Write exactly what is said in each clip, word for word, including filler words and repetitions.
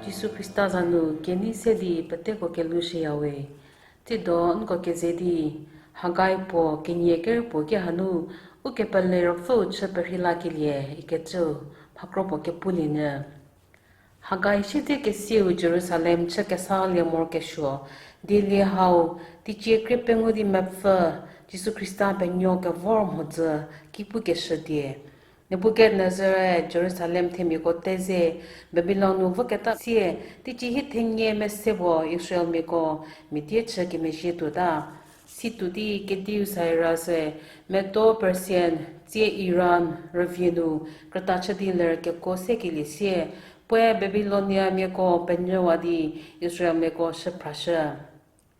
Jisu Khrista za nu kenei se di peteko kelhoushüyawe. Tsiedo nko keze di, Hagai puo kenie kerü puo ki hanu, Ukepele Ruopfüu chü perhei lakelie ikecüu, mhakro puo kepulie nyü. Hagai siedzekesiu Jerusalem chü kesalie morokesuo, dielie hau, teicie krie pengou di mepfü, Jisu Khrista penuo kevor mhodzü, ki pukeshü die. Nebukadnezar-e Jerusalem themiako teze, Babilon nu voketa sie, teicie hie thenie mese puo Israelmiako mia die chü kemezhie tuota. Situo di kediu Cyrus-e, Medo-Persian, tsie Iran rüvie nu krüta chü di ler kekuo sekelie sie, puoe Babiloniamiako penyüwa di Israelmiako shüphrashü.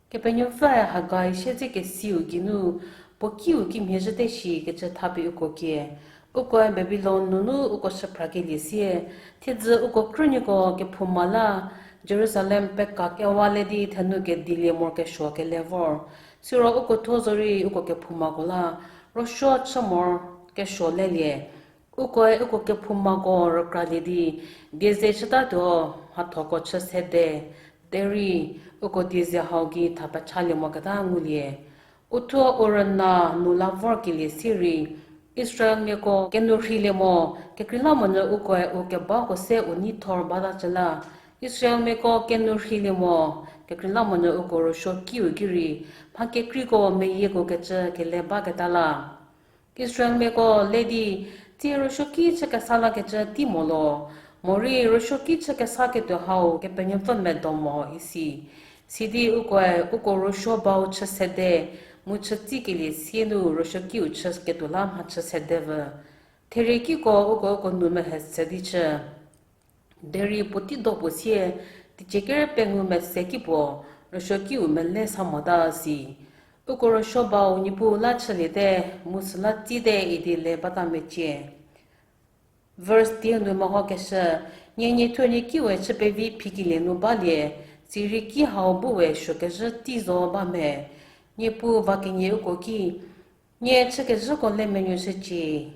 Kepenuopfüe Hagai siedzekesiu geinu, puo kiu kimhie zhüte shi kecü thapie uko kie. Ukoe Babilon nunu uko shüphrakelie sie, thiedzü uko krünuoko kephouma la, Jerusalem pekakewalie di thenu kedilie morokesuo kele vor. Siro uko thuo zorei uko kephoumako la, rüsuo chü morokesuo lelie. Ukoe uko kephoumako rükralie di, dieze chütatuo mhathoko chü sede, derei uko dieze hau gei tha pechalie moketa ngulie. Uthuo u rüna nu la vorkelie sirei, Israelmiako kenourheilie mo, kekreilamonyü ukoe u kebako se u neithor bata cü la. Israelmiako kenourheilie mo, kekreilamonyü uko rüsuokiu ki rei, mha kekreiko meyieko kecü kele baketa la. Israelmiako le di, tsie rüsuoki chü kesa lakecü tei mo lo, morei rüsuoki chü kesaketuo hau Kepenuopfü medo mo isi. Sidi ukoe uko rüsuo bau chü sede, mu chütsikelie sie nu rüsuokiu chüketuo la mhachü sedevü. Theriekiko uko uko nou mehese di chü. Derei puotei do puo sie, teicie kere pengou mese ki puo, rüsuokiu mele sa mota si. Uko rüsuo bau Niepuu la chüliete, mu süla tsite idi le bata mecie. Verse dieu nu mehokeshü, nie niethuo niekiwe chü pevi phikelie nu balie, sirei ki hau bu we suokezhü tei zo ba me. Niepuu va kenie uko ki, nie chükezhüko le menuoshücie.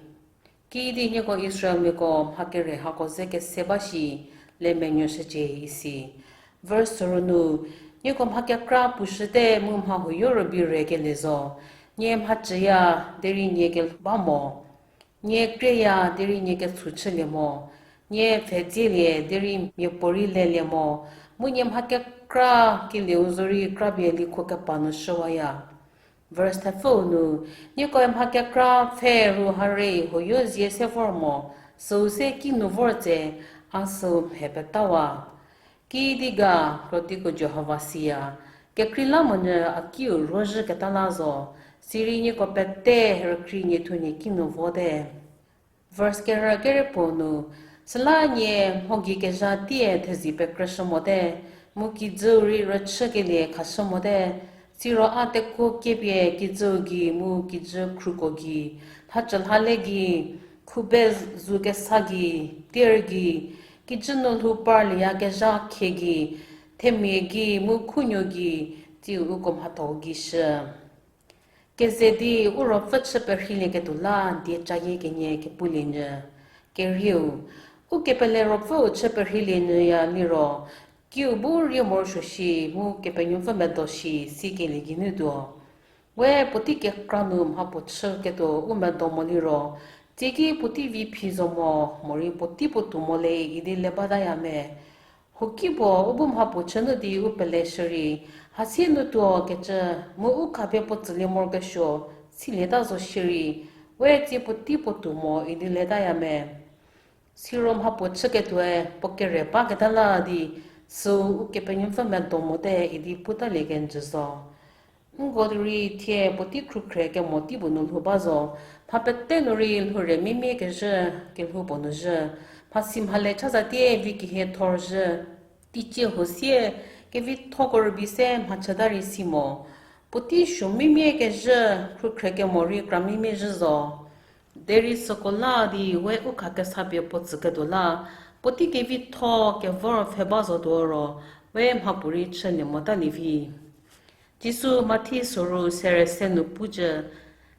Kiüdi nieko Israelmiako mha kere hako ze kese ba shi le menuoshücie isi. Verse soru nu, nieko mha kekra pushüte mu mha huoyo rübei rekelie zo. Nie mhachüya, derei nie kelhou ba mo. Nie krieya, derei nie ketsu chülie mo. Nie pfhedzielie, derei miapuorei lelie mo. Mu nie mha kekra kelieu zorei krapie likho kepa nu shüwaya. Verse thepfüu nu, niekoe mha kekra pfhe ru harei huoyo zie se vor mo, süu se kinu vor tse, a süu mhe petawa. Kiüdi ga, krotiko Jihova siya, kekreilamonyü a kiu ruozhüketa la zo, sirei nieko pete rükrei niethuo nie kinu vote. Verse kerü kere puo nu, süla nie mho gei kezha tie thezi pekrüshü mote, mu kijüu rei rüchükelie khashü mote, siro a tekuo kiepie kijüu gei mu kijü khruko gei, thacülhale gei, khube zu kesa gei, tier gei, kijü nu lhou parlieya kezha khie gei, themia gei mu khunuo gei, tsiu uko mhatho gei shü. Keze di u ruopfü chü perheilieketuo la die cayie kenie kepulie nyü. Kerieu, ukepele ruopfüu chü perheilie nyüya liro, kiu bu rie morosuo shi mu Kepenuopfü medo shi sikelie geinu tuo. We puotei kekra nu mhapuo chüketuo u medo mo liro, tieki puotei vi phi zo mo, morei puotei puotou mo le idi le bataya me. Huoki puo u bu mhapuo chü nu di u pele shürei, hasie nu tuo kecü, mu u khapie puo tsülie morokesuo, silieta zo shierei, we tsie puotei puotou mo idi letaya me. Siro mhapuo chüketuoe puo kere baketa la di, süu Ukepenuopfü medo mote idi putalie kenjü zo. Nko rei thie puotei khrükhre kemo tei puo nu lhou ba zo, mha pete nu rei lhoure mimie kezhü, kelhou puo nu zhü, mhasi mhale chazatie vi kehie thor zhü, teicie huo sie, kevithoko rübei se mhachüta rei si mo. Puotei suo mimie kezhü, khrükhre kemo rei kra mimie zhü zo. Derei süko la di we u khakesa pie puo tsüketuo la, puotei kevitho kevor pfhe ba zotuo ro, we mhapuorei chülie mota lievi. Jisu Mathi soru sere se nu pucü,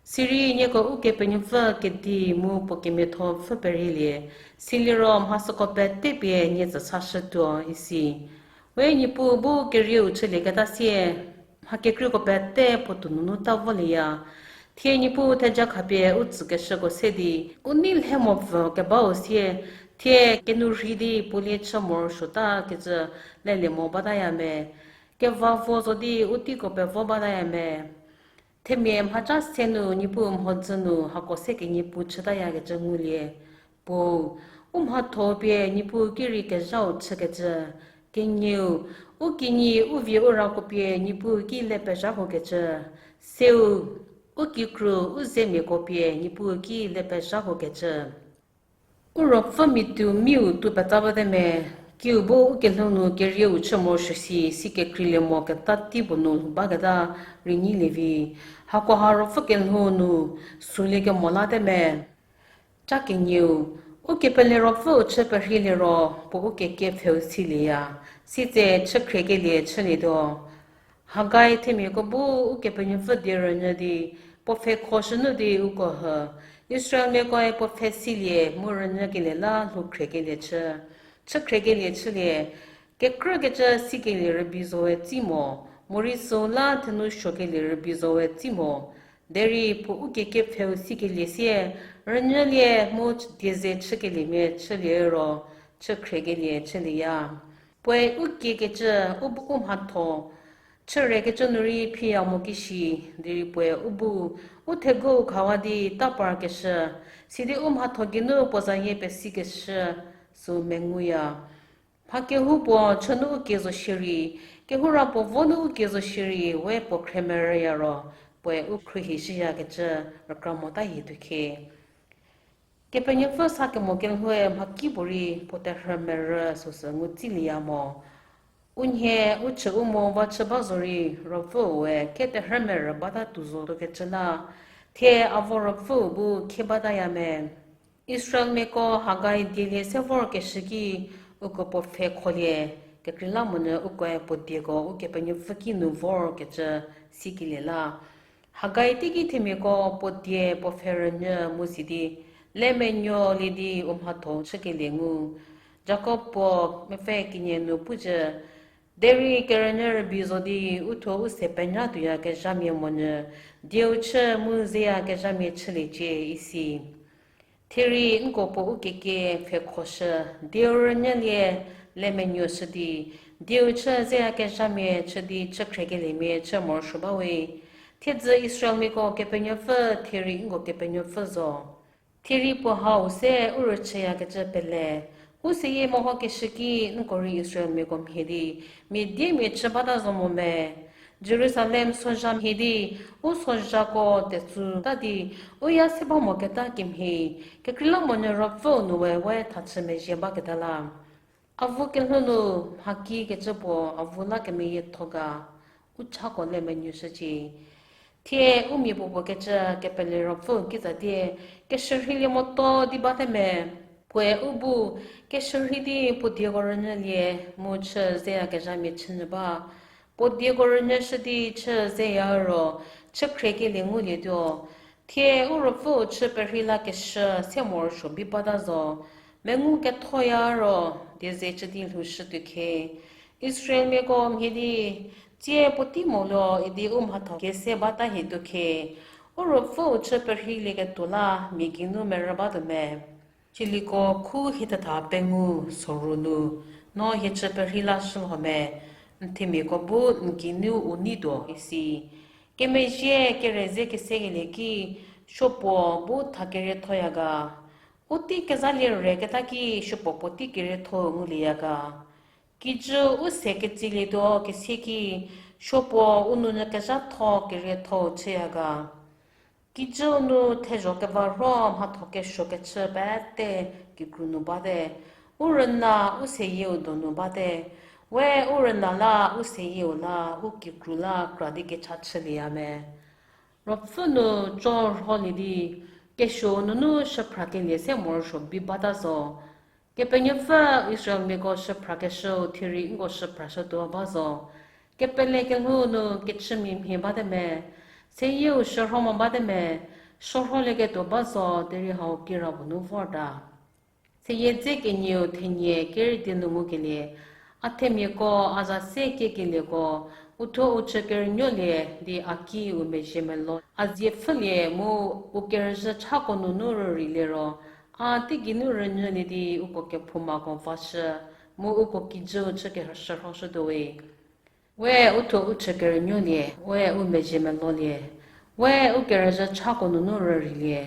Sirei nieko Ukepenuopfü kedi mu puo kemiatho pfü perheilie, siliro mhasüko pete pie nie tsü sashütuo isi. We Niepuu bu kerieu chülieketa sie, mha kekreiko pete puo toununu ta volieya. Thie Niepuu theja khapie u tsükeshüko se di, u nei lhe mopfü kebau sie, thie kenourhei di puo lie chü morosuotakecü lelie mo bataya me. Kevavo zo di u teiko pevo bataya me. Themia mhaca se nu Niepuu mhodzü nu hako se kenie pu chütayakecü ngulie. Puo, u mhatho pie Niepuu ki rei kezhau chükecü. Kenieu, u kinyi u vie u rako pie Niepuu ki le pezhakuokecü. Seu, u kikru u zemiako pie Niepuu ki le pezhakuokecü. U ruopfü mitu miu tu petsa bate me, kiu bu u kelhou nu kerieu chü morosuo si, si kekreilie mo keta tei puo nu lhou baketa rei nyilie vi. Hakoha ruopfü kelhou nu sülie kemo late me. Ca kenieu, u kepele ruopfüu chü perhei liro, puo u kekie pfheu silieya, sitse chü khriekelie chülietuo. Hagai themiako bu Ukepenuopfü die rünyü di, puo pfhe khoshü nu di uko hü, Israelmiakoe puo pfhe silie mu rünyükelie la lhou khriekelie chü, chü khriekelie chülie, kekrükecü sikelie rübei zowe tsi mo, morei süu la thenu suokelie rübei zowe tsi mo, derei puo u kekie pfheu sikelie sie, rünyülie mu dieze chükeliemia chülie ro, chü khriekelie chülieya. Puoe u kiekecü, u bu u mhatho chürekecü nu rei phiya mo kishi, derei puoe u bu, u thegu khawa di ta parkeshü, sidi u mhatho geinu puo zayie pesikeshü, süu menguya. Mha kehoupuo chü nu u kie zo shierei, kehoura puo vo nu u kie zo shierei, we puo khremerüya ro, puoe u khruohi shüyakecü rükra mota hie tukhie. Kepenuopfü sa kemo kelhoue mhakipuorei puo terhü merü süsü ngu tsilieya mo. U nhie, u chü u mo va chü ba zorei, ruopfüu we khe terhü merü bata tuo zotuokecü la, thie a vo ruopfüu bu khie bataya me. Israelmiako Hagai dielie se vorkeshü ki, uko puo pfhe kholie, kekreilamonyü ukoe puo dieko Ukepenuopfü ki nu vorkecü sikelie la. Hagai teiki themiako puo die puo pfhe rünyü mu si di, le menuolie di u mhatho chükelie ngu. Jakob puo mepfü kenie nu puzhü, derei kerünyü rübei zo di, u thuo u se penya tuoyakezhamia monyü, dieu chü mu zeyakezhamia chüliecie isi. Thierei nko puo u kekie pfhe khoshü, dieu rünyülie, le menuoshü di, dieu chü zeyakezhamia chü di chü khriekeliemia chü morosuo bawe. Thiedzü Israelmiako Kepenuopfü thierei nko Kepenuopfü zo. Thierei puo hau se u rüchüyakecü pele, u seyie mehokeshü ki nko rei Israelmiako mhie di, mia die mia chü bata zo mo me. Jerusalem sozha mhie di, u sozhako tetsu ta di, u ya se ba moketa kemhie, kekreilamonyü ruopfüu nu we we thachü mezhie baketa la. Avu kelhou nu mhaki kecü puo avu la kemeyietho ga, u chako le menuoshücie. Thie u mia puopuo kecü kepele ruopfüu kitsatie, keshürheilie moto di bate me. Puoe u bu, keshürhei di puo dieko rünyülie, mu chü zeyakezhamia chünyü ba. Puo dieko rünyüshü di chü zeya ro, chü khriekelie ngulietuo. Thie u ruopfüu chü perhei lakeshü se morosuo bi bata zo. Mengu kethoya ro, dieze chü di lhoushütuo khe. Israelmiako mhie di, tsie puotei moluo idi u mhatho kese bata hietuo khe. U ruopfüu chü perheilieketuo la mia geinu merü batuo me. Chiliko khu hie thetha pengou soru nu, no hie chü perhei lashü lho me, n themiako bu n geinu u neituo isi. Kemezhie kere ze kesekelie ki, supuo bu tha keriethoya ga. U tei kezalie reketa ki supuo puotei kerietho ngulieya ga. Kijü u se ketsilietuo kesie ki, supuo u nounyü kezhatho kerietho chüya ga. Kijüu nu thezho kevarho mhatho kesuo kechü pete kikru nu bate, u rüna u seyieu donu bate, we u rüna la u seyieu la u kikru la kra di kecha chülieya me. Ruopfü nu co rholie di, kesuou nunu shüphrakelie se morosuo bi bata zo. Kepenuopfü Israelmiako shüphrakeshüu thierei nko shüphrashütuo ba zo. Kepele kelhou nu kechümia mhie bate me, seyieu shürho mo bate me, Shürholieketuo ba zo derei hau kira puo nu vorta. Seyie dze kenieu thenie kerei di nu ngukelie, a themiako a za se kiekelieko, u thuo u chü kerünuolie di a ki u mezhie melo a zie pfhülie mu u kerüzhü chako nunu rüreiliero, a teigei nu rünyülie di uko kephoumako vashü, mu uko kijüu chü keshürhoshütuo we. We u thuo u chü kerünuolie, we u mezhie melolie, we u kerüzhü chako nunu rüreilie,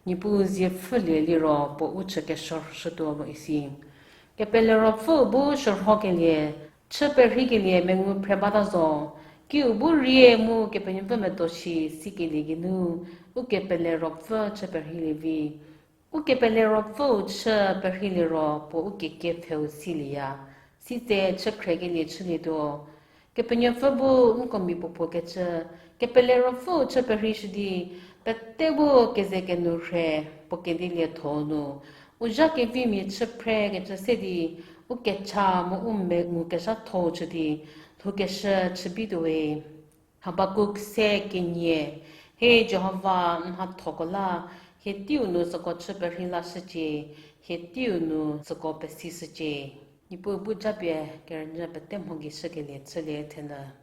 Niepuu zie pfhülie liro puo u chü keshürhoshütuo mo isi. Kepele Ruopfüu bu shürhokelie, chü perheikelie mengu phre bata zo. Kiu bu rie mu Kepenuopfü medo shi sikelie geinu, Ukepele Ruopfü chü perheilie vi. Ukepele Ruopfüu chü perheiliero puo u kekie pfheu silieya. Sitse chü khrekelie chülietuo. Kepenuopfü bu nko mia puo puo kecü, Kepele Ruopfüu chü perheishü di, pete bu keze kenu rhe puo kedilietho nu, u zha kevimia chü phrekecü se di, u kecha mu u mengu kezhatho chü di, lhoukeshü chü bituo we. Habakuk se kenie. He Jihova, n mhathoko la, hie teiu nu süko chü perhei lashücie, hie teiu nu süko pesishücie. Niepuu bu japie kerünyü pete mho gei shükelie chülie thenü.